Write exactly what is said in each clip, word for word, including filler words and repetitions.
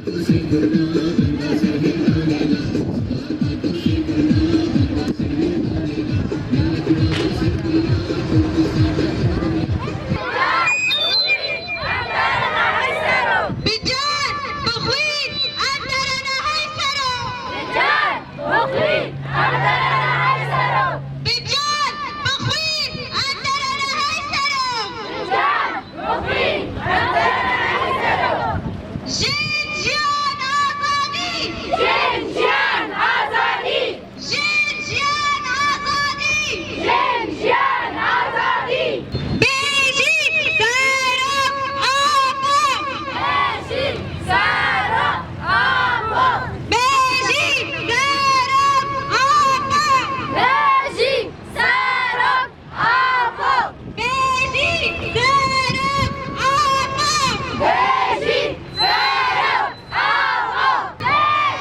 Bi can, bi xwîn, em derene hey sero. Bi can, bi xwîn, em derene hey sero. Bi can, bi xwîn, em derene hey sero. Bi can, bi xwîn, em derene hey sero. Jin, jiyan, azadî! Jin, jiyan, azadî! Jin, jiyan, azadî! Jin, jiyan, azadî! Bêjî Serok Apo! Bêjî Serok Apo! Bêjî Serok Apo! Bêjî Serok Apo! Bêjî Serok Apo! Bêjî Serok Apo! Bêjî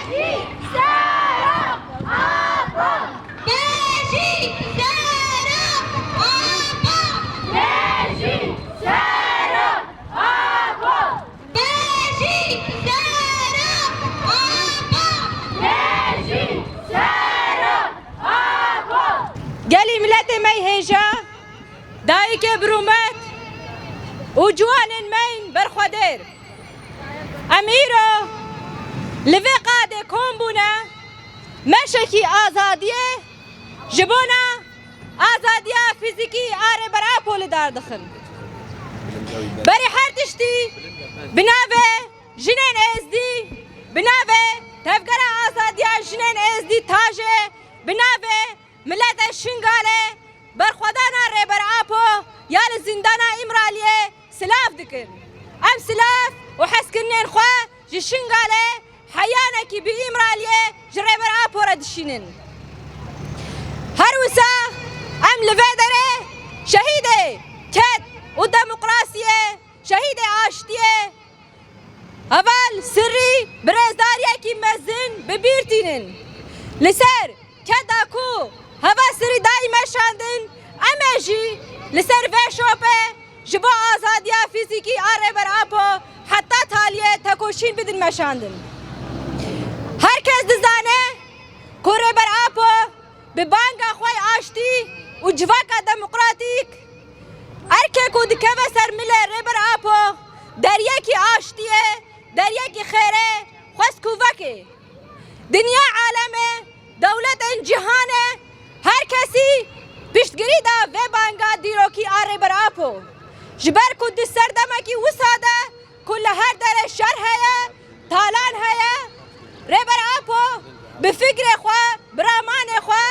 Serok Apo! Bêjî Serok Apo! Bêjî Serok Apo! Bêjî Serok Apo! Bêjî Serok Apo! Gelî miletê me yê hêja, dayikê birûmet û ciwanên me yên berxwedêr. Em îro li vê qadê kom bûne, meşekî azadiyê ji bona azadiya fîzîkî a Rêber Apo li dar dixin. Berî her tiştî bi navê jinên êzdî, bi navê Tevgera Azadiya Jinên Êzdî, TAJê, bi navê mileta Şingalê berxwedana Rêber Apo ya li zîndana Îmraliyê silav dikin. Em silav û hezkirinên xwe ji Şingalê heyanekî bi Îmraliyê ji Rêber Apo re dişînin. Her wisa em li vê derê şehîdê ked û demokrasiyê, şehîdê aştiyê, heval sirrî bi rêzdariyekî mezin bi bîr tînin. Li ser keda ku heval sirrî dayî meşandin, em ê jî li ser vê şopê ji bo azadiya fîzîkî a Rêber Apo heta taliyê tekoşîn bidin meşandin. Her kes dizane ku Rêber Apo bi banga xwe ya aştî û civaka demokratîk, erkê ku dikeve ser milê Rêber Apo, deriyekî aştiyê, deriyekî xêrê, xwestkûvekê. Dinya alemê, dewletên cîhanê, her kesî piştgirî da vê banga dîrokî a Rêber Apo. Ji ber ku di serdemekî wisa de ku li her derê şer heye, talan heye, Rêber Apo bi fikrê xwe, bi ramanê xwe,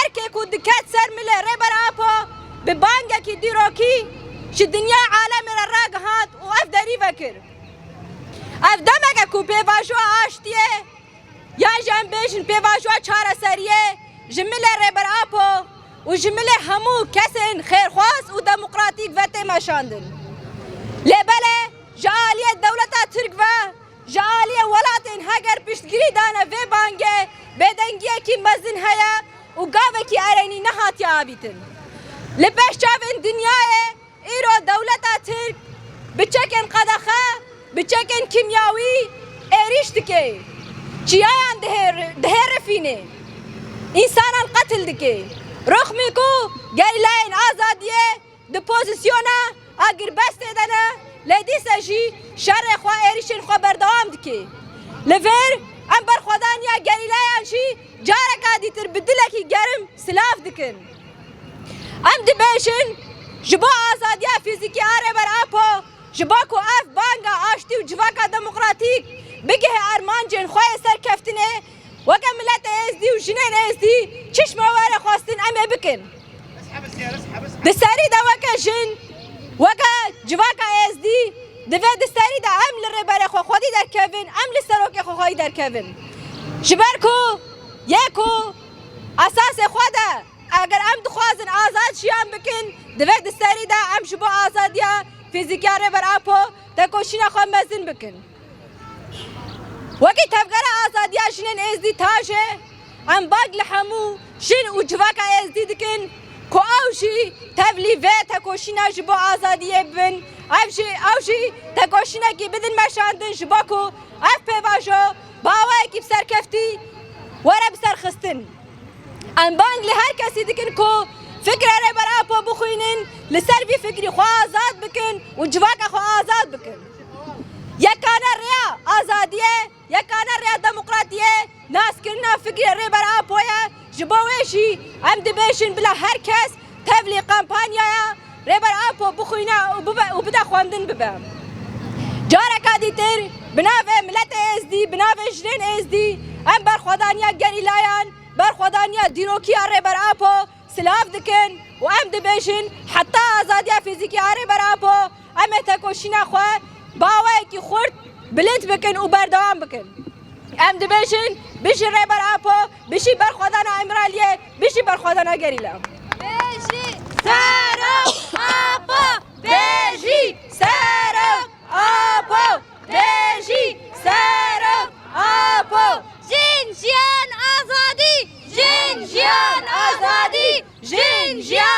erkê ku diket ser milê Rêber Apo, bi bangekî dîrokî ji dinya alemê re ragihand û ev derî vekir. Ev demek e ku pêvajoya aştiyê, yan jî em bêjin pêvajoya çareseriyê ji milê Rêber Apo û ji milê hemû kesên xêrxwaz û demokratîk ve tê meşandin. Lê belê ji aliyê dewleta Tirk ve, ji aliyê welatên heger piştgirî dane vê bangê, bêdengiyekî mezin heye û gavekî erênî nehatiye avîtin. Li pêş çavên dinyayê îro dewleta Tirk bi çekên qedexe, bi çekên kîmyawî êrîş dike, çiyayan dihêr-, dihêrifîne, însanan qetil dike. Rixmî ku gerîlayên azadiyê di pozîsyona agirbestê de ne, lê dîse jî şerê xwe, êrîşên xwe berdewam dike. Li vir em berxwedaniya gerîlayan jî careka dîtir bi dilekî germ silav dikin. Em dibêjin, ji bo azadiya fîzîkî a Rêber Apo, ji bo ku ev banga aştî û civaka demokratîk bigihe armancên xwe yê serkeftinê, weke miletê êzdî û jinên êzdî çi ji me were xwestin em ê bikin. Di serî de weke jin, weke civaka êzdî, divê di serî de em li rêberê xwe xwedî derkevin, em li serokê xwe xwedî derkevin. Ji ber ku yê ku esasê xwe de, eger em dixwazin azad jiyan bikin, divê di serî de em ji bo azadiya fîzîkiya Rêber Apo tekoşîna xwe mezin bikin. Wekî Tevgera Azadiya Jinên Êzdî, TAJê, em bang li hemû jin û civaka êzdî dikin Ku ew jî tevlî vê tekoşîna ji bo azadiyê bibin, ev jî, ew jî tekoşînekî bidin meşandin ji bo ku ev pêvajo bi awayekî bi serkeftî were biserxistin. Em bang li her kesî dikin ku fikra Rêber Apo bixwînin, li ser vî fikrî xwe azad bikin û civaka xwe azad bikin. Yekane rêya azadiyê, yekane rêya demokratiyê, naskirina fikrê Rêber Apo ye. Ji bo wê jî em dibêjin bila her kes tevlî kampanyaya Rêber Apo bixwîne û bibe, û bide xwendin bibe. Careka dîtir bi navê miletê Êzdî, bi navê jinên Êzdî, em berxwedaniya gerîlayan, berxwedaniya dîrokiya Rêber Apo silav dikin û em dibêjin heta azadiya fîzîkî ya Rêber Apo em ê tekoşîna xwe bi awayekî xurt bilind bikin û berdewam bikin. Em dibêjin, bijî Rêber Apo, bijî berxwedana Îmraliyê, bijî berxwedana gerîla. Bijî Serok Apo! Bijî Serok Apo! Bijî Serok Apo! Jin, jiyan, azadî! Jin, jiyan, azadî! Jin, jiyan,